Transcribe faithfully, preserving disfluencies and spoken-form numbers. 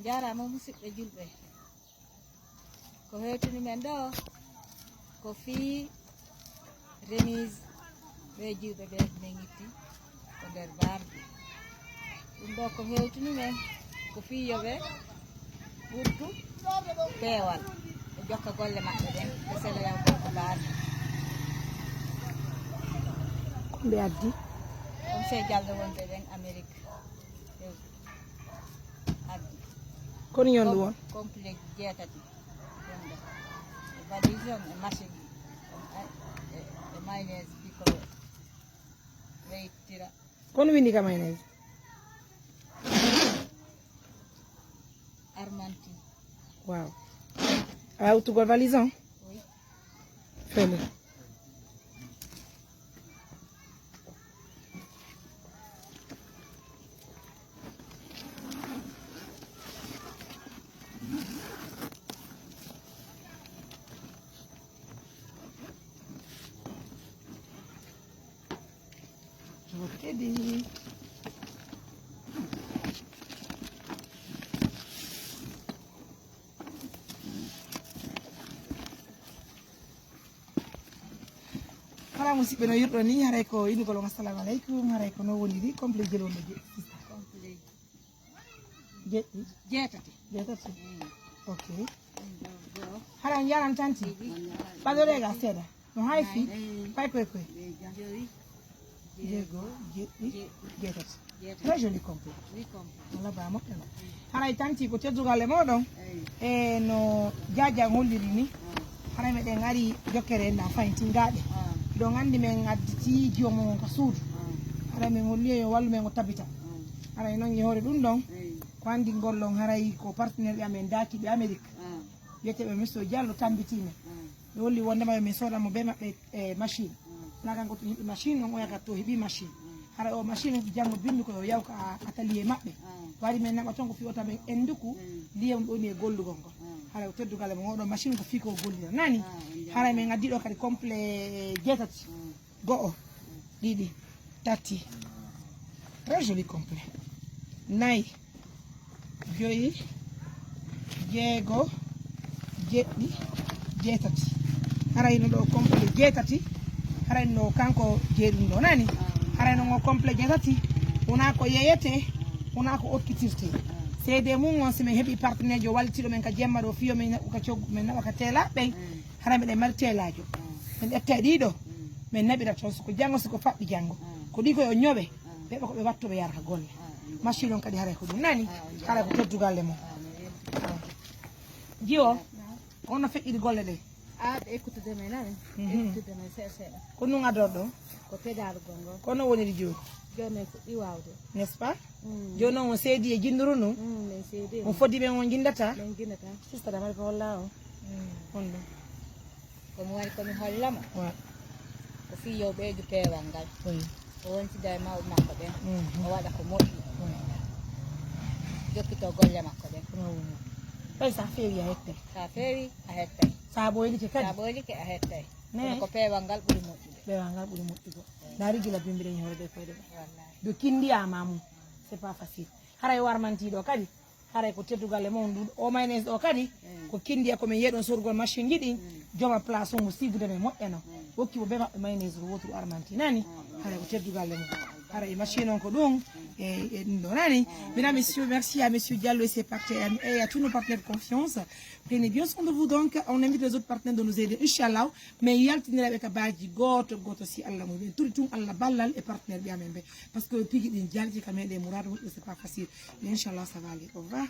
Njaaraama musidɓe julɓe. Ko hewtini men ɗo ko fii remise ɓe julɓe ɓe men itti ko nder baardi. Ɗum ɗo ko hewtini men ko fii yo ɓe ɓurtu peewal, ɓe jokka golle maɓɓe ɗen, ɓe sela yawgol ko baardi. Ko ɓe addi? Comme se Jallo wonɓe ɓen Amérique. Addi. Kono ñon ɗum on? Complet jeetati. Wonde e valise on e machine e, e, e mayonnaise piccolo weyittira. Kono windi ka mayonnaise? Armantine. Waaw. A waawtugol valise on? Oui. Fele. Kedi. Kala musidɓe no yurɗo ni, haray ko inugol on assalamu aleykum, haray ko no woniri complet jelo no je. Complet. Jeɗɗi. Jeetati. Jeetati. Ok. Hara on jaran tanti. Ɓadoɗe ga seeɗa. No hay fi. Pay koy koy. Joyi. Jeego, jeɗɗi, jeetati. Très joli complet. Wala ba moƴƴo no. Haray tanti ko teddugal e moɗon. E no jaja holliri ni. Haray meɗen ari jokkere en na fayin tingaɗe. Ɗon andi men additi jomo on ka suudu. Haray men holli yo wallu men o tabita. Haray non e hoore ɗum ɗon. Ko andi ngol ɗon haray ko partenaire ɓe amen daaki ɓe Amérique. Wiyeteɓe Mister Diallo tambiti men. Ɓe holli wondema yo min soodamo be maɓɓe e machine. Wona kanko to heɓi machine, on oya ka to heɓi machine. Haray o machine janngo bindu ko yo yaw ka atelier maɓɓe. Wari men naɓa ton ko fi o tamen enduku, ndiyam ɗoni e gollugol ngol. Haray o teddugal e mo oɗo machine ko fi ko gollira nani. Haray men addi ɗo kadi complet jeetati. Go'o, ɗiɗi, tati. Très joli complet. Nayi, joyi, jeego, jeɗɗi, jeetati. Haray no ɗo complet jeetati. Haray no kanko jeeɗum ɗo nani. Haray no ngo complet jeetati. Wona ko yeyete, wona ko okkitirte. Seede mum on si min heɓi partenaire jo wallitiɗo men ka jemma ɗo fiyo min naɓu ka coggu, min naɓa ka teelaɓe ɓen. Haray meɗen mari teelaajo. Min ƴetta e ɗiɗo. Min naɓira toon siko janngo, siko faɓɓi janngo. Ko ɗi ko yo ñowe. Ɓeɓe ko ɓe wattuɓe yarata golle. Machine on kadi haray ko ɗum nani. Haray ko teddugalle mum. Jiwo, ko honno feƴƴiri golle ɗe? A ɓe ekkutude men nani. Ekkutude men seeɗa seeɗa. Ko ɗum adorɗo? Ko pedalugol ngol. Kono woniri jooni? Jooni men fuɗɗi waawde. N'est-ce pas? Jooni noon on seedi e jinnduru ndu? Mm, min seedi. On foddi ɓen on jinndata? Min jinndata. Sista damari ko holla o? Mm. Honɗum? Ko mi wari ko mi holla mo. Wa. Ko fii yo ɓeydu peewal ngal. Oui. O wontida e mawɓe makko ɓen. Mhm. O waɗa ko moƴƴi. Oui. Jokkito golle makko ɗen. Ko mawɗum. Tawi sa feewi a hettay. Sa feewi a hettay. Sa ɓoylike kadi. Sa ɓoylike a hettay. Ne. Kono ko peewal ngal ɓuri moƴƴude. Peewal ngal ɓuri moƴƴugo. Ndaari gila bimbiɗen hoore ɗe koyɗe ɗe. Wallahi. Do kindiya ma mum. C'est pas facile. Haray o armanti ɗo kadi. Haray ko teddugal e mum ɗum. O mayonnaise ɗo kadi. Mm. Ko kindiya ko min yeɗon sorgol machine ji ɗin. Mm. Joma place on mo sigude men moƴƴano. Mm. Hokki mo be maɓɓe mayonnaise woturu armanti nani. Mm. Haray ko teddugal e mum. Haray e machine on ko ɗum. Mm. E, e ɗum ɗo nani. Mm. Mesdames, messieurs, merci à monsieur Diallo et ses partenaires et à tous nos partenaires de confiance. Prenez bien soin de vous donc. On invite les autres partenaires de nous aider. Inchallah. Min yaltinira ɓe ka baaji gooto gooto si Allah mo ɓen turi tun Allah ballal e partenaire ɓe amen ɓe. Parce que pigi ɗin jalti ka meɗen murado moƴƴo c'est pas facile. Mais inchallah ça va aller. Au revoir.